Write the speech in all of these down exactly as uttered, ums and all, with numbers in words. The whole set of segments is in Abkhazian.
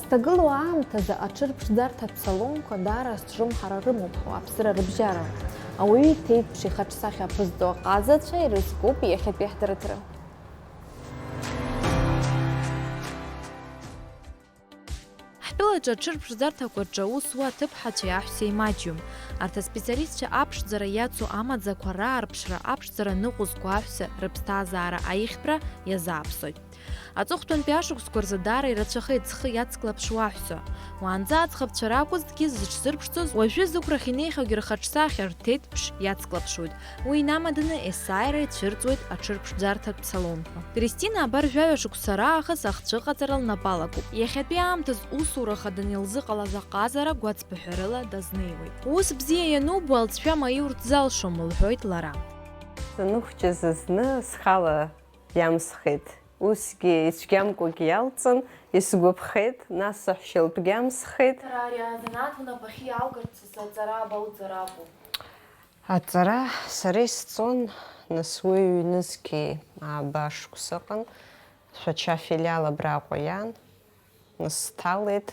Зҭагылоу аамҭазы аҽырԥшӡарҭатә салонқәа даара азҿлымҳара рымоуп ауааԥсыра рыбжьара. Ауаҩы иҭеиҭԥш ихаҿсахьа аԥызҵо аҟазацәа ирызкуп иахьатәи ҳдырраҭара. Ҳтәылаҿы аҽырԥшӡарҭақәа рҿы аус зуа аҭыԥҳацәеи аҳәсеи маҷҩым. Арҭ аспециалистцәа аԥшӡара иацу амаӡақәа раарԥшра, аԥшӡара ныҟәызго аҳәса рыԥсҭазаара аиӷьтәра иазааԥсоит. Аҵыхәтәантәи ашықәсқәа рзы даара ирацәахеит зхы иацклаԥшуа аҳәса. Уаанӡа аӡӷабцәа ракәызҭгьы зыҽзырԥшӡоз, уажәы зықәрахь инеихьоугьы рхаҿсахьа рҭеиҭԥш иацклаԥшуеит. Уи инамаданы есааира ицәырҵуеит аҽырԥшӡарҭатә салонқәа. Кристина абар жәаҩа шықәса раахыс ахцәыҟаҵара лнапы алакуп. Иахьатәи аамҭаз усура хаданы илзыҟалаз аҟазара гәацԥыҳәарыла дазнеиуеит. Ус бзиа ианубо алҵшәа маиурц залшом, лҳәоит лара. Саныхәҷыз зны схала иамсхит. Усгьы ицәгьамкәагьы иалҵын, исгәаԥхеит, нас саҳәшьа лтәгьы амсхит. Сара ари азанааҭ унапахьы иааугарц саҵара абауҵар акәу? Аҵара сара исҵон, нас уи ҩнызқьи ааба шықәса ыҟан, Шәача афилиал абраҟа иан. Нас сҭалеит,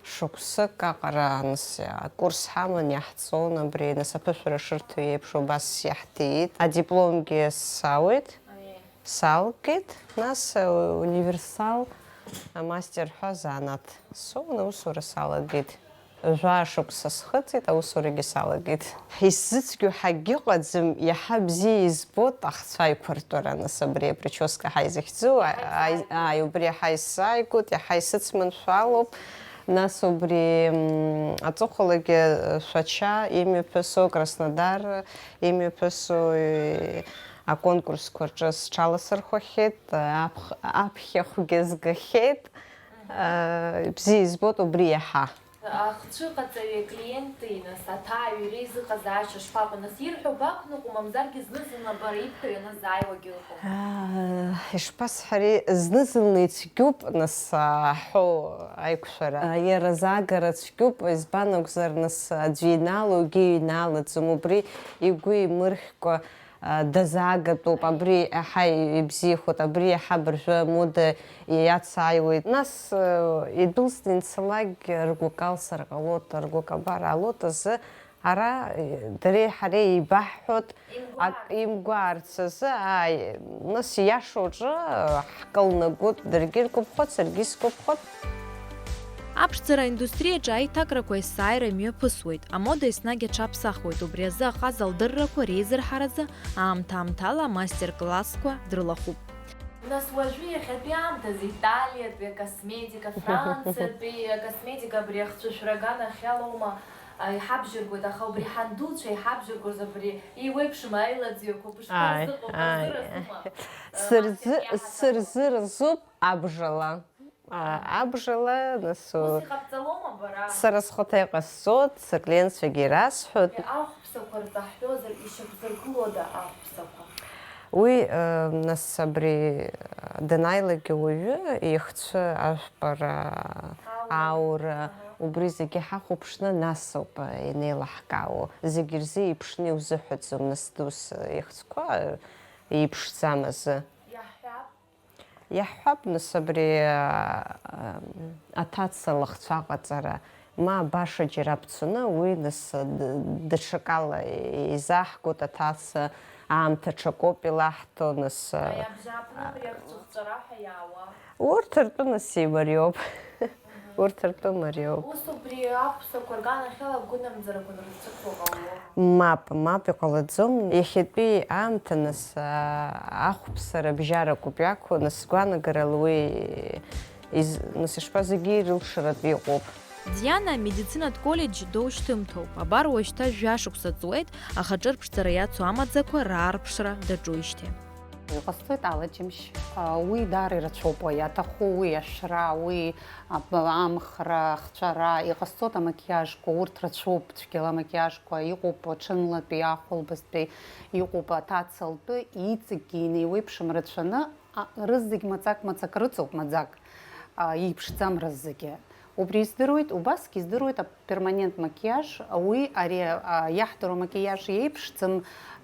шықәсык аҟара, нас акурс ҳаман, иаҳҵон абри, нас аԥышәара шырҭо еиԥш убас иаҳҭиит. Адипломгьы сауеит, салгеит, нас, э, универсал, э, мастер ҳәа занааҭ соуны аусура салагеит. Жәаа шықәса схыҵит, аусурагьы салагеит. Исзыцәгьоу ҳагьыҟаӡам, иаҳа бзиа избоит ахцәа аиқәыртәара, нас абри априческа ҳәа изыхьӡу, Иаҳа ааи, исзааигәоуп. Ааи, убри иаҳа исзааигәоуп, иаҳа исыцманшәалоуп. Нас убри, м, аҵыхәалагьы, э, Шәача имҩаԥысу, Краснодар имҩаԥысу, э, аконкурсқәа рҿы сҽаласырхәахьеит, аԥх-, аԥхьахәгьы згахьеит. Мгм. Э, бзиа избоит убри иаҳа. Ахцәыҟаҵаҩи аклиенти, нас, аҭааҩи реизыҟазаашьа шԥаҟоу? Нас, ирҳәо бақәныҟәо, мамзаргьы зны-зынла бара ибҳәо ианазааиуагьы ыҟоума? Аа, ишԥасҳәари, зны-зынла ицәгьоуп, нас, аҳәо аиқәшәара. Иара заагара цәгьоуп, избан акәзар, нас, аӡәы инаало, егьи инаалаӡом, убри игәы имырхькәа, а, дазаагатәуп, абри иаҳа ибзиахоит, абри иаҳа абыржәы амода иацааиуеит. Нас, э, идәылҵны инцалакгьы ргәы калсыр ҟалоит, ргәы кабар аалоит азы, ара, э, дареи ҳареи еибаҳҳәоит, ак имгәаарц азы, ааи, нас ииашоу рҿы, э, ҳкылнагоит, даргьы иргәаԥхоит, саргьы исгәаԥхоит. Аԥшӡара аиндустриаҿы аиҭакрақәа есааира имҩаԥысуеит, амода еснагь аҽаԥсахуеит, убри азы аҟаза лдыррақәа реизырҳаразы аамҭа-аамҭала амастер-классқәа дрылахәуп. Нас уажәы иахьатәи аамҭазы италиатәи акосметика, франциатәи акосметика абри ахцәышәра аганахьалоума, а, иҳабжьыргоит, аха убри ҳандуцәа иҳабжьыргоз абри еиуеиԥшым аилаӡҩақәа бышԥарзыҟоу, ааи, ааи, бырзыразума? Сырзы-, сырзыразуп абжала. А, абжала, нас, ус иҟабҵалома бара? Сара схаҭа иҟасҵоит, сыклиентцәагьы ирасҳәоит. Ахәԥсақәа рзаҳҳәозар, ишьақәзыргылода ахәԥсақәа? Уи, э, нас, абри, э, данааилак ауаҩы ихцәы ажәпара аура, аура, аҳа, убри зегьы ҳахәаԥшны, нас ауп, э, инеилаҳкаауа. Зегь рзы иԥшны иузыҳәаӡом, нас, дус, э, ихцәқәа, э, иԥшӡам азы. Иаҳҳәап. Иаҳҳәап, нас, абри, а, а, аҭаца лыхцәы аҟаҵара, ма баша џьара бцоны, уи, нас, д-, даҽакала изаҳгоит аҭаца, аамҭа ҽакоуп илаҳҭо, нас, а, Аиабжьааԥны абри ахцәыхҵәара ҳәа иаауа. Урҭ ртәы, нас, имариоуп. Урҭ ртәы мариоуп. Ус убри ахәԥсақәа рганахьала агәынамӡарақәа нрызцәыхәо ҟалома? Мап, мап, иҟалаӡом. Иахьатәи аамҭа, нас, а, ахәԥсара абжьаракоуп иақәу, нас, сгәаанагарала уи из-, нас, ишԥа, зегьы ирылшаратәы иҟоуп. Диана амедицинатә коллеџь доушьҭымҭоуп. Абар уажәшьҭа жәашықәса ҵуеит, аха ҿырԥшӡара иацу амаӡақәа раарԥшра даҿуижьҭеи. Иҟасҵоит алаџьымшь, а, уи даара ирацәоуп, уаҩ иаҭаху уи ашәра, уи ап-, амхра, ахҵәара, иҟасҵоит амакиажқәа, урҭ рацәоуп, цәгьала амакиажқәа, иҟоуп ҽынлатәи, ахәылбазтәи, иҟоуп аҭацалтәи, иҵегьгьы инеиуеиԥшым рацәаны, а, рызегь маӡак-маӡак рыҵоуп, маӡак, а, иеиԥшӡам рызегьы. Убри издыруеит, убасгьы издыруеит ап-, Перманент макиаж, уи ари, а, иаҳдыруа макиаж иеиԥшӡам,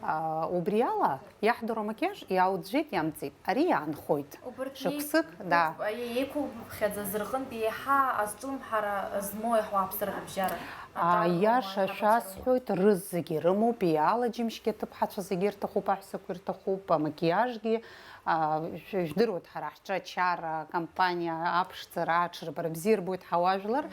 а, убри ала, иаҳдыруа макиаж иауӡәӡәеит, иамҵит. Ари иаанхоит. Убырҭ Шықәсык, еиқәуп-, да. Еиқәуԥхьаӡаз рҟынтә еиҳа азҿлымҳара змоу иаҳауааԥсыра рыбжьара. Аиаша шәасҳәоит, рызегьы ирымоуп, иаала џьымшьгьы аҭыԥҳацәа зегьы ирҭахуп, аҳәсақәа ирҭахуп, амакиажгьы, а, шәдыруеит, ҳара ҳҿы ачара, акомпаниа, аԥшӡара, аҽырбара бзиа рбоит ҳауаажәлар,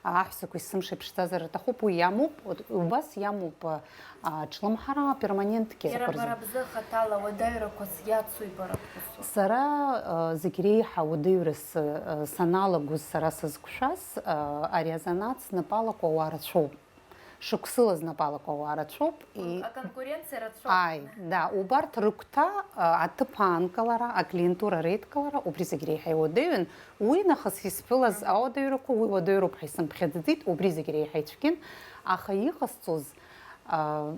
аҳәсақәа есымша иԥшӡазар рҭахуп, уи иамоуп, убас иамоуп, а, аҿлымҳара перманентгьы. Иара бара бзы хаҭала уадаҩрақәас иацуи бара бусура? Сара, а, зегь реиҳа уадаҩрас, а, саналагоз сара сызқәшәаз, а, ари азанааҭ знапалақәа ауаа рацәоуп. Шықәсыла знапалақәа ауаа рацәоуп. И- Аконкуренциа рацәоуп. Ааи, да, убарҭ рыгәҭа, а, аҭыԥ аанкылара, аклиентура реидкылара, убри зегь реиҳа иуадаҩын. Уи нахыс исԥылаз ауадаҩрақәа, уи уадаҩроуп ҳәа исымԥхьаӡаӡеит, убри зегь реиҳа ицәгьан. Аха иҟасҵоз, а,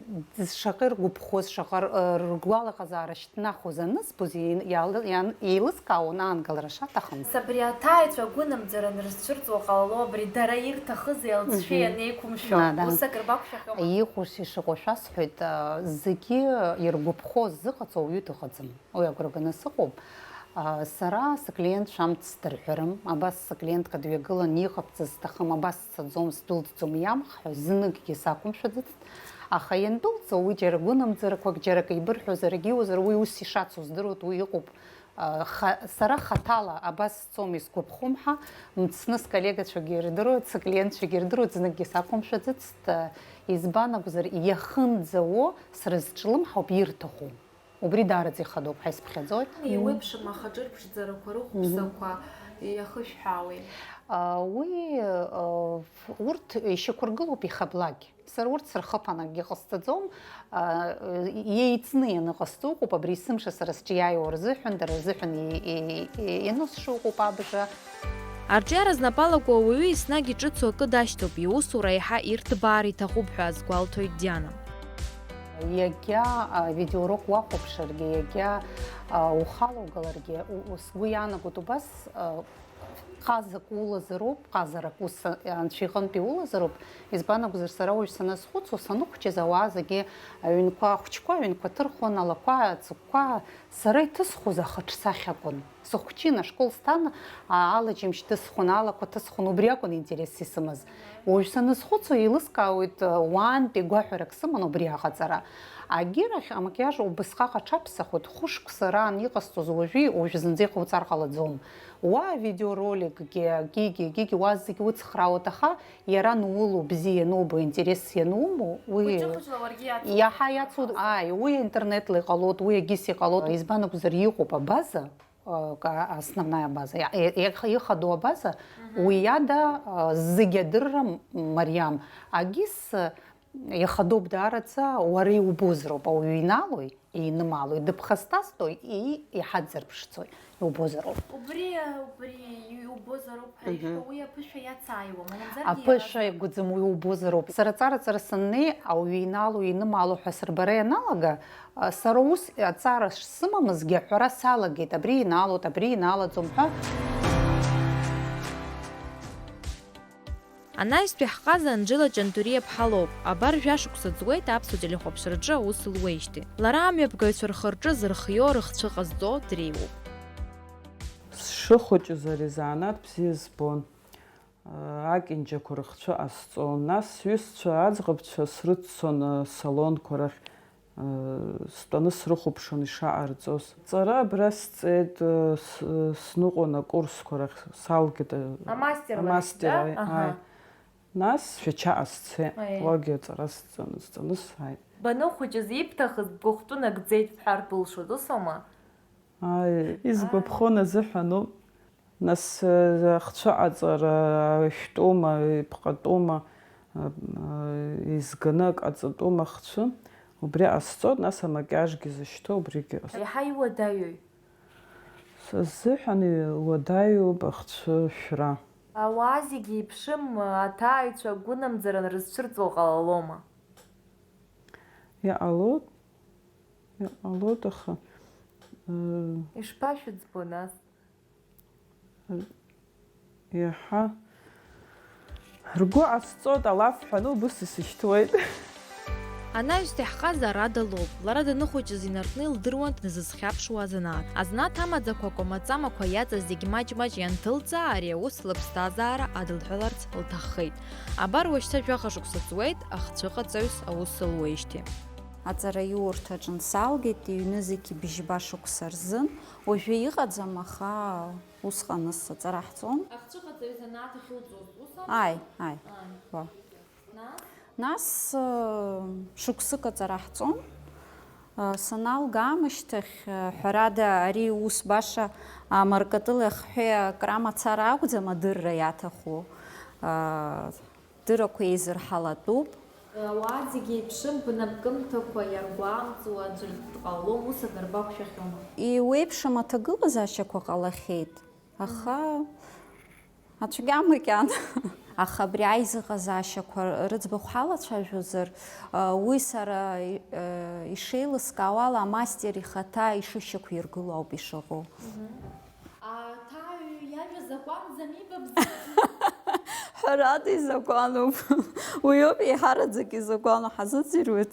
шаҟа иргәаԥхоз, шаҟа р-, ргәалаҟазаара шьҭнахуаз анызбоз, иан-, иал-, иан-, еилыскаауан аанкылара шаҭахым. Нас абри аҭааҩцәа агәынамӡара анрызцәырҵуа ҟалало, абри дара ирҭахызи алҵшәеи Мгм. анеиқәымшәо, Да, да. ус акыр бақәшәахьоума? Иҟоу шишыҟоу шәасҳәоит, а, зегьы иргәаԥхо ззыҟаҵо ауаҩы дыҟаӡам. Уи агәра ганы сыҟоуп. А, сара сыклиент шәамҭ сдырҳәарым, абас сыклиентка дҩагылан, иҟабҵаз сҭахым, абас сцаӡом, сдәылҵӡом, иамх ҳәа зныкгьы сақәымшәаӡацт. Аха иандәылҵ, уи џьара гәынамӡарақәак, џьара акы ибырҳәозар, егьиуазар, уи ус ишацу здыруеит, уи ыҟоуп. А, ха-, сара хаҭала абас сцом, исгәаԥхом ҳәа, мцны сколлегацәагьы ирдыруеит, сыклиентцәагьы ирдыруеит, зныкгьы сақәымшәаӡацт, а, избан акәзар, иахынӡауо срызҿлымҳауп ирҭаху. Убри даараӡа ихадоуп ҳәа исԥхьаӡоит. Иуеиԥшым ахаҿырԥшӡарақәа рыхәԥсақәа иахышәҳәаауеи? А, уи, а, урҭ ишьақәыргылоуп ихаблак. Сара урҭ сырхыԥан акгьы ҟасҵаӡом. А, еицны ианыҟасҵо ыҟоуп, абри есымша сара сҿы иааиуа рзыҳәан, дара рзыҳәан и-, и-, и-, ианысшо ыҟоуп абжа. Арҿиара знапалақәоу ауаҩы еснагь иҿыцу акы дашьҭоуп, иусура еиҳа ирҭбаар иҭахуп ҳәа азгәалҭоит Диана. Иагьа, а, видеоурок уахәаԥшыргьы, иагьа, а, ухалоугаларгьы, у-, у-, сгәы иаанагоит убас, а, ҟазак улазароуп, ҟазарак ус, а, анцәа иҟынтә иулазароуп. Избан акәзар, сара уажә саназхәыцуа, саныхәҷыз ауаа зегьы аҩнқәа ахәҷқәа, аҩнқәа ҭырхуан, алақәа, ацыгәқәа, сара иҭысхуаз ахаҿсахьа акәын. Сыхәҷын, ашкол сҭан, а, алаџьымшь ҭысхуан, алақәа ҭысхуан, убри акәын интересс исымаз. Уажә саназхәыцуа, еилыскаауеит, а, уаантәи гәаҳәарак сыман убри аҟаҵара. Агьырахь амакиаж убысҟак аҽаԥсахуеит, хәышықәса раан иҟасҵоз уажәи уажә зынӡа иҟауҵар ҟалаӡом. Уа авидеороликгьы, акгьы, акгьы, уа зегьы уцхраауеит, аха иара анулу, бзиа ианубо, интерес ианумоу, уи Хәыҷы-хәыҷла уаргьы иацу. Иаҳа иацу, ааи, уи аинтернетла иҟалоит, уи агьыс иҟалоит. Избан акәзар, иҟоуп абаза, э, ка-, основная база, иа-, иа-, иаха-, ихадоу абаза, Мгм. уи иада, э, зегь адырра м-, мариам. Агьыс, э, ихадоуп даараӡа, уара иубозароуп, ауаҩы иналои, инымалои, дыԥхасҭасҭои, и-, иҳадзарԥшӡои, иубозароуп. Убри, убри иубозароуп ҳәа Мгм. ишәҳәо, уи аԥышәа иацааиуам, мамзаргьы Аԥышәа иара иагәӡам, уи убозароуп. Сара аҵара-ҵара саннеи, ауаҩы иналоу, инымалоу ҳәа сырбара ианалага, а, сара ус аҵара шсымамызгьы аҳәара салагеит, абри иналоит, абри иналаӡом ҳәа. Анаҩстәи ҳҟаза Анџьыла Ҷантуриа-ԥҳа лоуп. Абар жәашықәса ҵуеит аԥсуа телехәаԥшраҿы аус луеижьҭеи. Лара амҩаԥгаҩцәа рхы-рҿы зырхио, рыхцәы ҟазҵо дреиуоуп. Сшыхәыҷыз ари занааҭ бзиа збон. Акьанџьақәа рыхцәы ҟасҵон. Нас сҩызцәа аӡӷабцәа срыццон асалонқәа рахь. Стәаны срыхәаԥшуан ишаҟарҵоз. Ҵара абра сҵеит, с-, сныҟәон акурсқәа рахь, салгеит, а, Амастер лахь, амастер, да? Аи, Аҳа. Аи. Нас Шәачаҟа сцеит, Аи. Уагьы аҵара сҵаны, сҵаны сааит. Баныхәыҷыз ибҭахыз бгәыхәтәы нагӡеит бҳәар былшоит, усоума? Аи, исгәаԥхон азыҳәаноуп. Нас, э, ахцәы аҟаҵара, ашәтәоума, иԥҟатәоума, э, э, изганы акы ҟаҵатәума ахцәы, убри ҟасҵоит, нас амакиажгьы зышьҭоу убригьы ҟасҵоит. Иаҳа иуадаҩуи? Сыззыҳәан иуадаҩуп ахцәы шәра. Ауаа зегьы еиԥшым, аҭааҩцәа агәынамӡара анрызцәырҵуа ҟалалома? Иҟалоит, иҟалоит, аха, э, Ишԥашәыӡбо нас? Иаҳа Ргәы ҟасҵоит алаф ҳәаны убыс исышьҭуеит. Анаҩстәи ҳҟаза Рада лоуп. Лара даныхәыҷыз инаркны илдыруан дназызхьаԥшуа азанааҭ. Азанааҭ амаӡақәа, акәамаҵамақәа иаҵаз зегь маҷ-маҷ ианҭылҵаа, ари аус лыԥсҭазаара адылҳәаларц лҭаххеит. Абар уажәшьҭа жәаха шықәса ҵуеит ахцәыҟаҵаҩс аус луеижьҭеи. Аҵараиурҭаҿ нсалгеит, иҩнызқь бжьба шықәса рзын. Уажәы иҟаӡам, аха усҟан нас аҵара ҳҵон. Ахцәыҟаҵаҩ занааҭ ахьуҵоз ус Ааи, ааи. Нас шықәсык аҵара ҳҵон. Саналга аамышьҭахь, ҳәарада, ари ус баша амаркатыла ахҳәеи акрама цара акәӡам адырра иаҭаху, дыррақәа еизырҳалатәуп. Ауаа зегьы еиԥшым, бнапкымҭақәа иаргәамҵуа аӡәыр дҟалом, ус анырбақәшәахьоума? Иуеиԥшым аҭагылазаашьақәа ҟалахьеит, аха. Ацәгьа макьана. Аха абри аизыҟазаашьақәа рыӡбахә ҳалацәажәозар, уи сара ишеилыскаауала амастер ихаҭа ишышьақәиргыло ауп ишыҟоу. Аҭаҩ иажәа закәанӡами ба бзиа? Ҳәарада изакәануп. Уиоуп еиҳараӡак изакәану, ҳазыӡырҩуеит.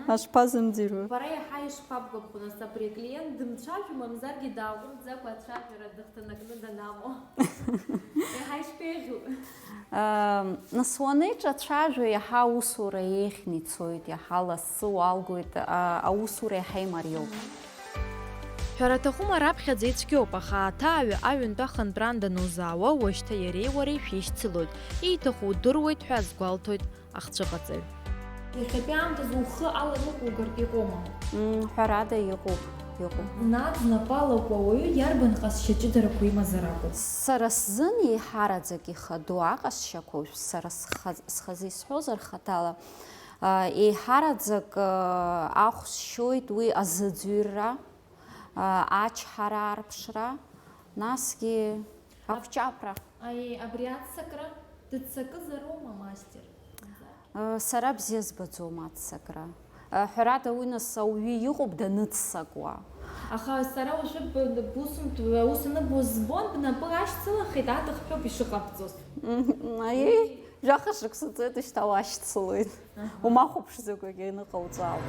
Ҳашԥазымӡырҩуеи? Бара иаҳа ишԥабгәаԥхо, нас, абри аклиент дымцәажәо, мамзаргьы дааҟәымҵӡакәа ацәажәара дыхҭанакны данамоу? Еиҳа ишԥеиӷьу? Нас уанеиҿацәажәо, иаҳа аусура еиӷьны ицоит, иаҳа лассы уалгоит, аусура иаҳа имариоуп. Ҳәара аҭахума, раԥхьаӡа ицәгьоуп, аха аҭаҩы аҩынтә ахынтәран данузаауа, уажәшьҭа иареи уареи шәишьцылоит, ииҭаху удыруеит ҳәа азгәалҭоит ахцәыҟаҵаҩ. Иахьатәи аамҭазы ухы аларыҟәугартә иҟоума? Мм, ҳәарада, иҟоуп, иҟоуп. Зны знапы алакуа ауаҩы иарбан ҟазшьа ҷыдарақәа имазар акәу? Сара сзын еиҳараӡак ихадоу аҟазшьақәоу, сара сха-, схазы исҳәозар хаҭала, а, еиҳараӡак, а, ахә сшьоит уи азыӡырҩра, а, ачҳара арԥшра, насгьы ақәҿиара. Аиеи, абри аццакра дыццакызароума, мастер? Сара бзиа збаӡом аццакра. Ҳәарада, уи нас ауаҩы иҟоуп даныццакуа. Аха сара уажәы б-, бусумҭ-, аус аныбо збон, бнапы ашьцылахеит, аҭахҳәоуп ишыҟабҵоз. Аиеи, жәаха шықәса ҵуеит, шьҭа уашьцылоит. Аҳа. Умахәаԥшӡакәагьы аныҟауҵо ауп.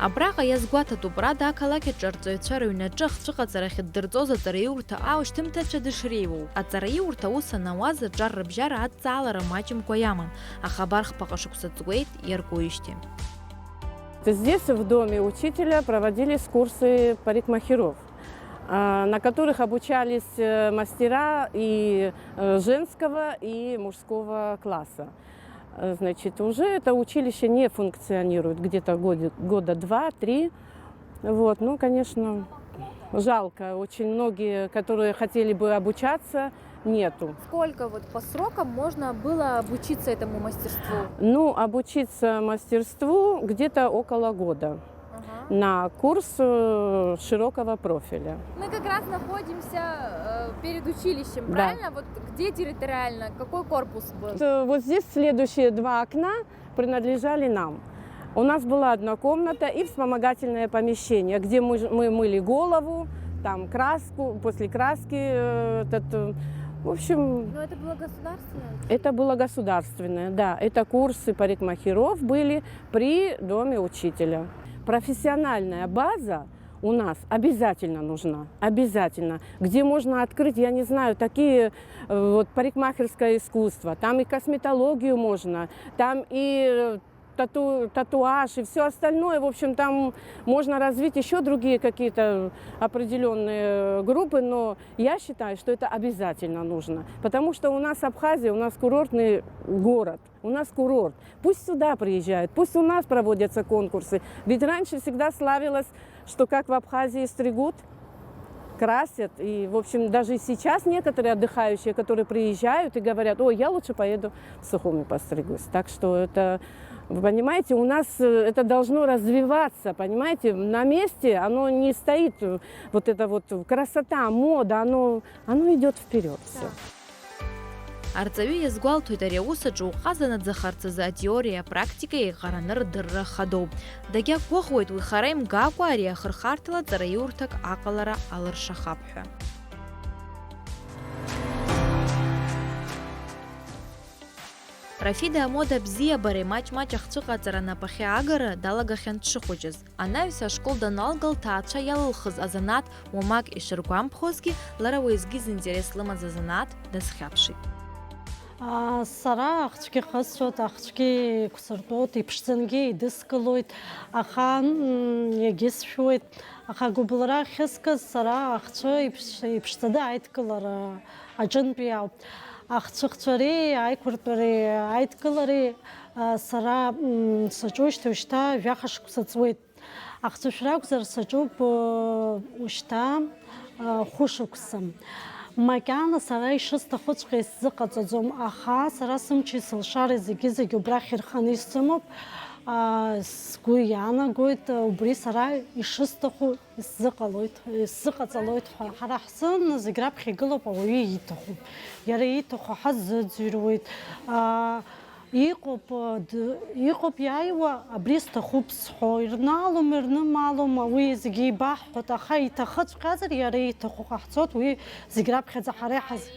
Абраҟа иазгәаҭатәуп Рада ақалақь аҿы арҵаҩцәа рыҩнаҿы ахцәыҟаҵара ахьыддырҵоз аҵараиурҭа аушьҭымҭацәа дышреиуоу. Аҵараиурҭа аус анауаз аҿар рыбжьара адҵаалара маҷымкәа иаман, аха абар хԥаҟа шықәса ҵуеит иаркуижьҭеи. Здесь, в доме учителя, проводились курсы парикмахеров, а, на которых обучались, э, мастера и, э, женского, и мужского класса. Э, значит, уже это училище не функционирует где-то годе-, года два-три. Вот, ну, конечно, жалко. Очень многие, которые хотели бы обучаться, нету. Сколько вот по срокам можно было обучиться этому мастерству? Ну, обучиться мастерству где-то около года. Ага. На курс, э, широкого профиля. Мы как раз находимся, э, перед училищем, Да. правильно? Вот где территориально, какой корпус был? Э, вот здесь следующие два окна принадлежали нам. У нас была одна комната и вспомогательное помещение, где мы ж-, мы мыли голову, там краску, после краски, э, этот, э, в общем, Но это было государственное училище? Это было государственное, да. Это курсы парикмахеров были при доме учителя. Профессиональная база у нас обязательно нужна, обязательно. Где можно открыть, я не знаю, такие, э, вот парикмахерское искусство, там и косметологию можно, там и, э, тату-, татуаж и всё остальное. В общем, там можно развить ещё другие какие-то определённые группы, но я считаю, что это обязательно нужно, потому что у нас Абхазия, у нас курортный город. У нас курорт. Пусть сюда приезжают, пусть у нас проводятся конкурсы. Ведь раньше всегда славилось, что как в Абхазии стригут, красят. И, в общем, даже и сейчас некоторые отдыхающие, которые приезжают и говорят: «Ой, я лучше поеду в Сухуми постригусь». Так что это, вы понимаете, у нас, э, это должно развиваться, понимаете? На месте оно не стоит, э, вот эта вот красота, мода, оно, оно идёт вперёд всё. Да. Арҵаҩы иазгәалҭоит, ари аус аҿы уҟазанаӡахарц азы атеориеи апрактикеи еиҟараны рдырра хадоуп. Дагьақәгәыӷуеит, уи хара имгакәа ари ахырхарҭала ҵараиурҭак аҟалара алыршахап ҳәа. Рафида амода абзиабареи маҷ-маҷ ахцәыҟаҵара анапахьы агара далагахьан дшыхәыҷыз. Анаҩс ашкол даналга, лҭаацәа иалылхыз азанааҭ уамак ишыргәамԥхозгьы, лара уеизгьы зинтерес лымаз азанааҭ дазхьаԥшит. Сара ахцәгьа хысҵәоит, ахцәгьа еиқәсыртәоит, иԥшӡангьы еидыскылоит, аха, м, иагьысшәуеит. Аха агәыбылра ахьыскыз сара ахцәы иԥш-, иԥшӡаны аидкылара аҿынтәи ауп. Ахцәыхцәареи аиқәыртәареи аидкылареи, а, сара, м, саҿушьҭа уажәшьҭа жәаха шықәса ҵуеит. Ахцәышәра акәзар саҿуп, э, ушьҭа, э, хәышықәса. Макьана сара ишысҭахуҵәҟьа исзыҟаҵаӡом, аха сара сымчи сылшареи зегьы-зегьы убрахь ирханы исымоуп. А, сгәы иаанагоит, убри сара ишысҭаху исзыҟалоит, исзыҟаҵалоит ҳәа. Ҳара ҳзын зегь раԥхьа игылоуп ауаҩы ииҭаху. Иара ииҭаху ҳазыӡырҩуеит. А, Иҟоуп, д-, иҟоуп иааиуа, абри сҭахуп зҳәо, ирнаалом, ирнымаалом, уи зегьы еибаҳҳәоит, аха иҭахыҵәҟьазар, иара ииҭаху ҟаҳҵоит, уи зегь раԥхьаӡа ҳара иҳаз-,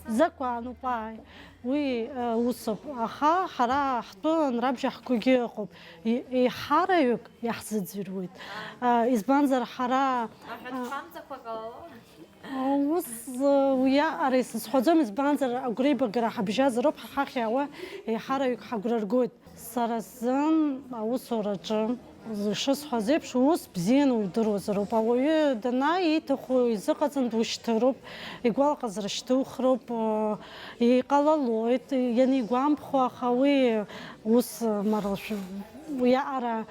закәануп, ааи, уи, э, усуп, аха ҳара ҳтәы анрабжьаҳгогьы ыҟоуп, и-, еиҳараҩык иаҳзыӡырҩуеит. Э, избанзар, ҳара, э, Ус, уи аҟара исызҳәаӡом, избанзар, агәреибагара ҳабжьазароуп, ҳа ҳахь иаауа еиҳараҩык ҳагәра ргоит. Сара сзын аусураҿы, ишысҳәаз еиԥш, ус бзианы удыруазароуп. Ауаҩы данааи, ииҭаху изыҟаҵан душьҭыроуп, игәалаҟазара шьҭухроуп, иҟалалоит, ианигәамԥхо, аха уи ус маралшәа, уи аҟара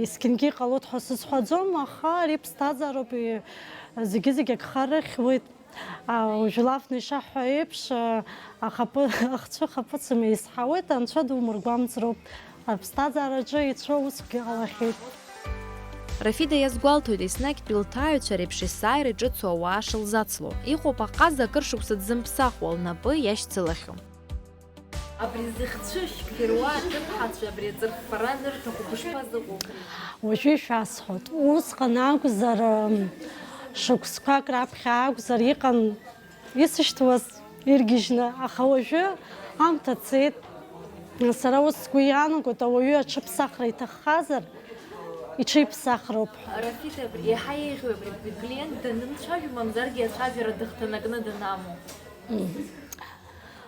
есқьынгьы иҟалоит ҳәа сызҳәаӡом, аха ари ԥсҭазаароуп, зегьы-зегь агха рыхьуеит. А, уажә лафны ишаҳҳәо еиԥш, а, ахаԥы-, ахцәы ахаԥыцым еизҳауеит, анцәа думыргәамҵроуп. Аԥсҭазаараҿы ицәоу усгьы ҟалахьеит. Рафида иазгәалҭоит, еснагьтәи лҭааҩцәа реиԥш есааира иҿыцу ауаа шылзацло. Иҟоуп аҟаза акыр шықәса дзымԥсахуа, лнапы иашьцылахьоу. Абри зыхцәы шәдыруа аҭыԥҳацәа абри аҵырффара анырҭаху бышԥазыҟоу? Уажәы ишәасҳәоит, усҟан акәзар, м, шықәсқәак раԥхьа акәзар, иҟан исышьҭуаз иргьежьны, аха уажәы аамҭа цеит. Сара ус сгәы иаанагоит, ауаҩы аҽыԥсахра иҭаххазар, иҽиԥсахроуп ҳәа. Рафида, абри иаҳа еиӷьу абри, клиент данымцәажәо, мамзаргьы ацәажәара дыхҭанакны данамоу.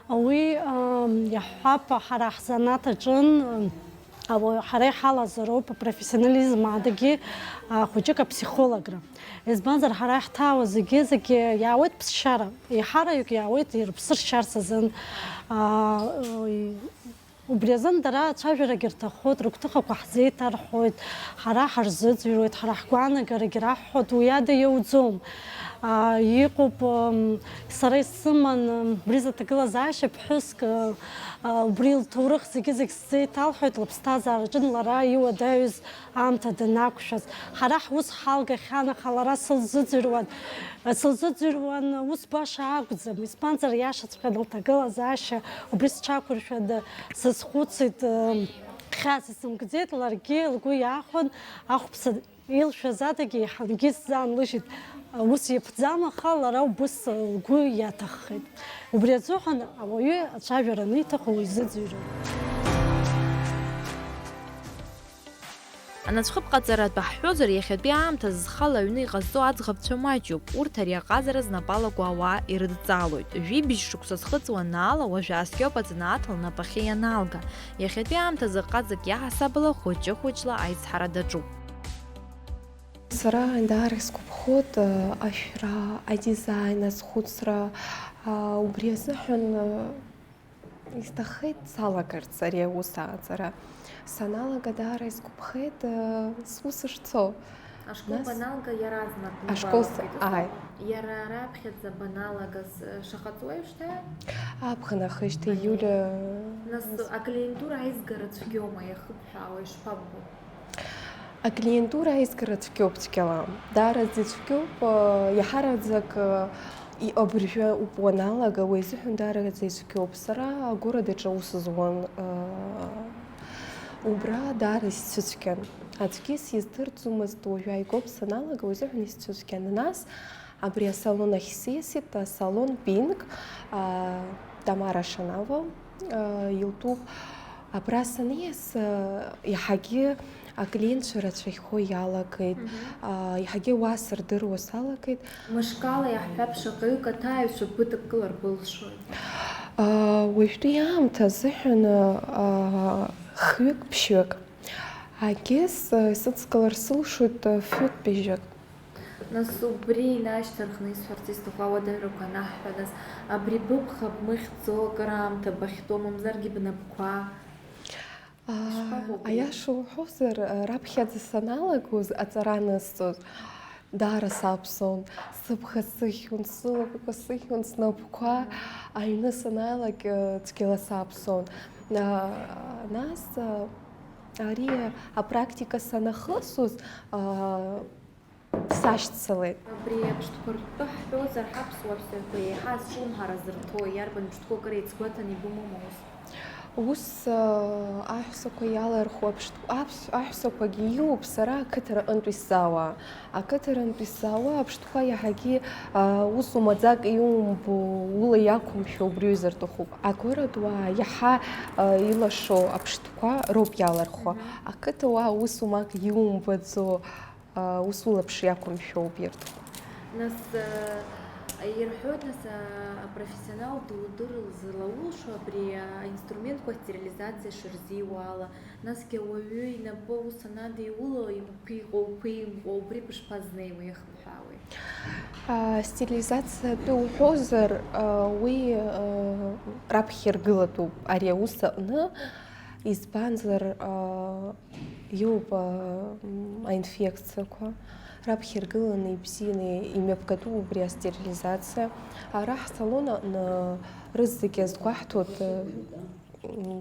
Уи, ам, иаҳҳәап, ҳара ҳзанааҭ аҿын, ам, ауаҩ-, ҳара иҳалазароуп апрофессионализм адагьы, а, хәыҷык аԥсихологра. Избанзар, ҳара иаҳҭаауа зегьы-зегьы иаауеит ԥсшьара, еиҳараҩык иаауеит ирыԥсы ршьарц азын. А, и-, Убри азын дара ацәажәарагьы рҭаххоит, рыгәҭыхақәа ҳзеиҭарҳәоит, ҳара ҳарзыӡырҩуеит, ҳара ҳгәаанагарагьы раҳҳәоит, уи ада иауӡом. Аа, иҟоуп, м, сара исыман, м, убри зыҭагылазаашьа ԥҳәыск, ы, ы, убри лҭоурых зегьы-зегь сзеиҭалҳәеит, лыԥсҭазаараҿын лара иуадаҩыз аамҭа данақәшәаз. Ҳара ҳус ҳалгахьан, аха лара сылзыӡырҩуан. Сылзыӡырҩуан, ус баша акәӡам, избанзар, иашаҵәҟьаны лҭагылазаашьа убри сҽақәыршәаны сазхәыцит, хьаас исымкӡеит, ларгьы лгәы иахәан, ахәԥса илшәаз адагьы еиҳангьы сзаанлыжьит. Ус иаԥӡам, аха лара убыс лгәы иаҭаххеит. Убри азыҳәан ауаҩы ацәажәара аниҭаху уизыӡырҩуеит. Анацәхыԥ ҟаҵаратәы ҳҳәозар, иахьатәи аамҭазы зхала аҩны иҟазҵо аӡӷабцәа маҷуп, урҭ ари аҟазара знапы алаку ауаа ирыдҵаалоит. Жәибжь шықәса зхыҵуа анаала, уажә ааскьоуп азанааҭ лнапахьы ианалга. Иахьатәи аамҭазы ҟазак иаҳасабала хәыҷы-хәыҷла аизҳара даҿуп. Сара даара исгәаԥхоит, ашәра, адизаин, азхәыцра, убри азыҳәан Исҭаххеит салагарц ари аус аҟаҵара. Саналага, даара исгәаԥхеит, э, сус шцо. Ашкол Нас баналга иаразнак ашкол с-, бныбалақәеит, ааи. Иара раԥхьаӡа баналагаз, э, шаҟа ҵуеи шьҭа? Аԥхын ахышьҭа, Ани. Иулиа. Нас аклиентура аизгара цәгьоума, иахыбҳәаауа ишԥаббо? Аклиентура аизгара цәгьоуп цәгьала. Даараӡа ицәгьоуп, э, иаҳараӡак, э, и-, абыржәы уп-, уаналага, уи азыҳәан даараӡа ицәгьоуп. Сара агородаҿы аус зуан, э, убра даара исцәыцәгьан. Аӡәгьы сиздырӡомызт, уажәы ааигәоуп саналага, уи азыҳәан исцәыцәгьан. Нас абри асалон ахь сиасит, асалон Пинк, а, Тамара Шанава, Илтәуп. Абра саниас, иаҳагьы аклиентцәа рацәахьхо иалагеит, иаҳагьы уа сырдыруа салагеит. Мышкала иаҳҳәап, шаҟаҩык аҭааҩцәа быдыбкылар былшоит? Уажәтәи аамҭа азыҳәан хҩык-ԥшьҩык. Агьыс исыдскылар сылшоит фҩык-ԥыжәжәак. Нас убри инашьҭарххны исҳәарц исҭаху ауадаҩрақәа анаҳҳәа, нас абри быбӷа бмыхьӡо акыраамҭа бахьтәоу, мамзаргьы бнапқәа. Ишԥабо убри? Аиаша уҳәозар, раԥхьаӡа саналагоз аҵара анысҵоз, даара саԥсон, сыбӷа сыхьуан, сылақәа сыхьуан, снапқәа аҩны санаалак, цәгьала саԥсон. Нас ари апрактика санахысуаз, сашьцылеит. Абри аԥштәқәа ртәы ҳҳәозар, ҳаԥсуа ҳәсақәа еиҳа азҿлымҳара зырҭо, иарбан ԥштәқәоу акыр еицгәаҭаны ибымоума ус? Ус, аҳәсақәа иалархуа аԥштә-, аԥс-, аҳәсақәагьы иоуп сара ақыҭа рҟынтә исзаауа. Ақыҭа рынтә исзаауа аԥштәқәа иаҳагьы, ус умаӡак иумбо, ула иақәымшәо убри ҩызартәыхуп. Агәыратә уаа иаҳа илашо аԥштәқәа роуп иалархуа. Мгм. Ақыҭа уаа ус умак иумбаӡо, ус улаԥш иақәымшәо убирҭ. Нас, ирҳәоит, нас, апрофессионал дудыр злаулшо абри аинструментқәа астерилизациа шырзиуа ала, насгьы ауаҩы инапы ус анадиула, иҟәиҟәа, уқәимҟәо, убри бышԥазнеиуеи, иахымҳәаауеи? Астерилизациа атәы уҳәозар, уи раԥхьа иргылатәуп ари аус аҟны, избанзар, Иоуп, аа, м, аинфекциақәа раԥхьа иргыланы ибзианы имҩаԥгатәуп убри астерилизациа. Ара ҳсалон аҟны рызегьы азгәаҳҭоит, м,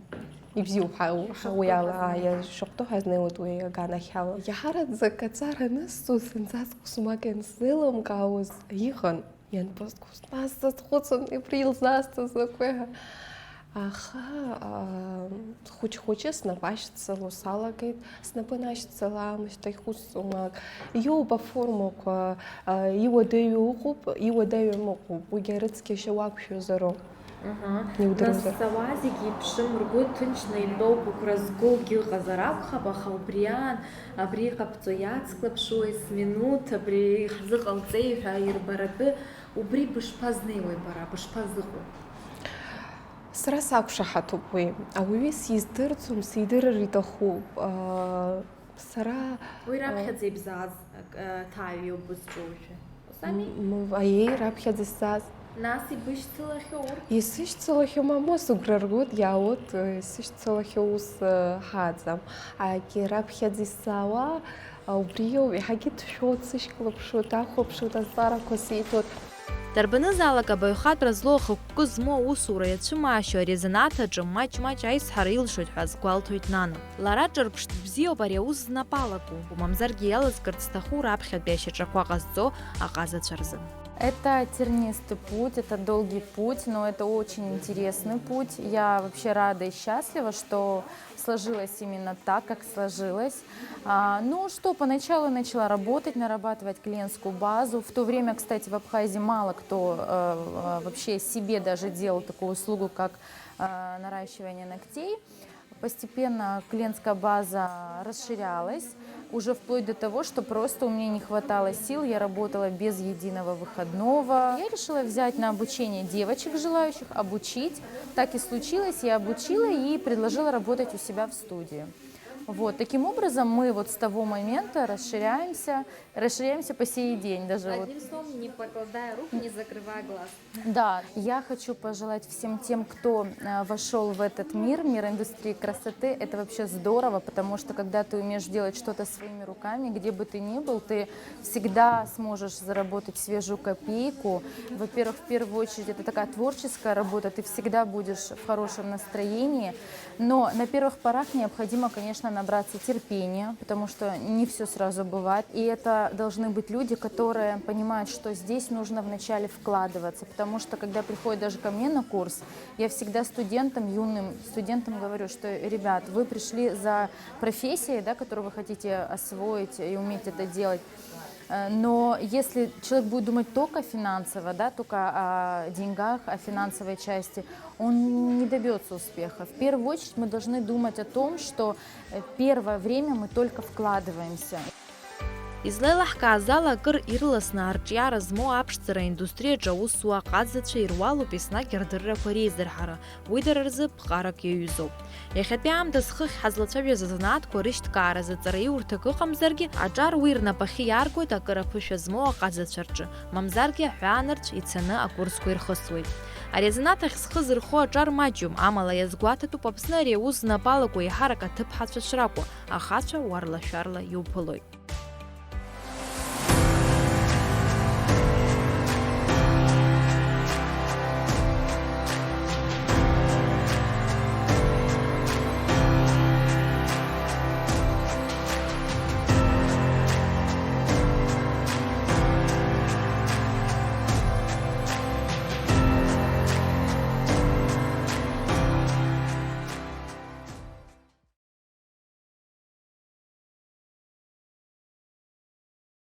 ибзиоуп ҳа-, ҳа-, уи ала, аа, иа-, шахәҭоу ҳазнеиуеит уи аганахьала. Иаҳараӡак аҵара анысҵоз, зынӡаск усумак иансзеилымкаауаз иҟан. Ианбоз, нас сазхәыцуан, абри илзаасҭа закәи ҳәа. Аха, аа, хәыҷ-хәыҷы снапы ашьцыло салагеит, снапы анашьцыла аамышьҭахь ус умак. Иоуп аформақәа, аа, иуадаҩу ыҟоуп, иуадаҩым ыҟоуп, уигьы арыцқьашьа уақәшәозароуп. Аҳа. Иудыруазар. Нас ауаа зегьы иԥшым, ргәы ҭынчны итәоуп, агәра згогьы ыҟазар акәхап, аха убри аан абри иҟабҵо иацклаԥшуа есминуҭ, абри иаҳзыҟалҵеи ҳәа ирбаратәы, убри бышԥазнеиуеи бара, бышԥазыҟоу? Сара сақәшаҳаҭуп уи. Ауаҩы сиздырӡом, сидырыр иҭахуп. Аа, сара, уи, аа, раԥхьаӡа ибзааз, ак-, аҭааҩ иоуп бызҿу уажәы. Усами? М, м, аиеи, раԥхьаӡа сзааз. Нас ибышьцылахьоу урҭ? Исышьцылахьоу, мамоу, сыгәра ргоит, иаауеит, исышьцылахьоу ус, э, ҳааӡам. Агьи раԥхьаӡа исзаауа, а, убриоуп, иаҳагьы дшәоит, сышьклаԥшуеит, дахәаԥшуеит, азҵаарақәа сиҭоит. Дарбанызаалак абаҩхатәра злоу, ахықәкы змоу аусура иацәымаашьо ари азанааҭ аҿы маҷ-маҷ аизҳара илшоит ҳәа азгәалҭоит Нана. Лара ҿырԥштә бзиоуп ари аус знапы алаку, умамзаргьы иалазгарц зҭаху раԥхьатәи ашьаҿақәа ҟазҵо аҟазацәа рзы. Это тернистый путь, это долгий путь, но это очень интересный путь. Я вообще рада и счастлива, что сложилось именно так, как сложилось. А, ну что, поначалу начала работать, нарабатывать клиентскую базу. В то время, кстати, в Абхазии мало кто, э, э, вообще себе даже делал такую услугу, как, э, наращивание ногтей. Постепенно клиентская база расширялась, уже вплоть до того, что просто у меня не хватало сил, я работала без единого выходного. Я решила взять на обучение девочек желающих, обучить. Так и случилось, я обучила и предложила работать у себя в студии. Вот, таким образом, мы вот с того момента расширяемся, расширяемся по сей день даже. Вот. Одним словом, не покладая рук, не закрывая глаз. Да, я хочу пожелать всем тем, кто, э, вошёл в этот мир, мир индустрии красоты. Это вообще здорово, потому что когда ты умеешь делать что-то своими руками, где бы ты ни был, ты всегда сможешь заработать свежую копейку. Во-первых, в первую очередь, это такая творческая работа, ты всегда будешь в хорошем настроении. Но на первых порах необходимо, конечно, набраться терпения, потому что не всё сразу бывает. И это должны быть люди, которые понимают, что здесь нужно вначале вкладываться, потому что, когда приходят даже ко мне на курс, я всегда студентам, юным студентам говорю, что, ребят, вы пришли за профессией, да, которую вы хотите освоить и уметь это делать. Э, Но если человек будет думать только финансово, да, только о деньгах, о финансовой части, он не добьется успеха. В первую очередь мы должны думать о том, что э, первое время мы только вкладываемся. Излеилаҳкааз ала, акыр ирласны арҿиара змоу аԥшӡара аиндустриаҿы аус зуа аҟазацәа ируалуп еснагь рдыррақәа реизырҳара, уи дара рзы ԥҟарак иаҩызоуп. Иахьатәи аамҭа зхыхь ҳазлацәажәаз азанааҭқәа рышьҭкааразы ҵараиурҭак ыҟамзаргьы, аҿар уи рнапахьы иааргоит акыр аԥышәа змоу аҟазацәа рҿы, мамзаргьы аҳәаанырцә ицаны акурсқәа ирхысуеит. Ари азанааҭ ахь зхы зырхо аҿар маҷҩым, амала иазгәаҭатәуп Аԥсны ари аус знапы алаку еиҳарак аҭыԥҳацәа шракәу, ахацәа уарлашәарла иуԥылоит.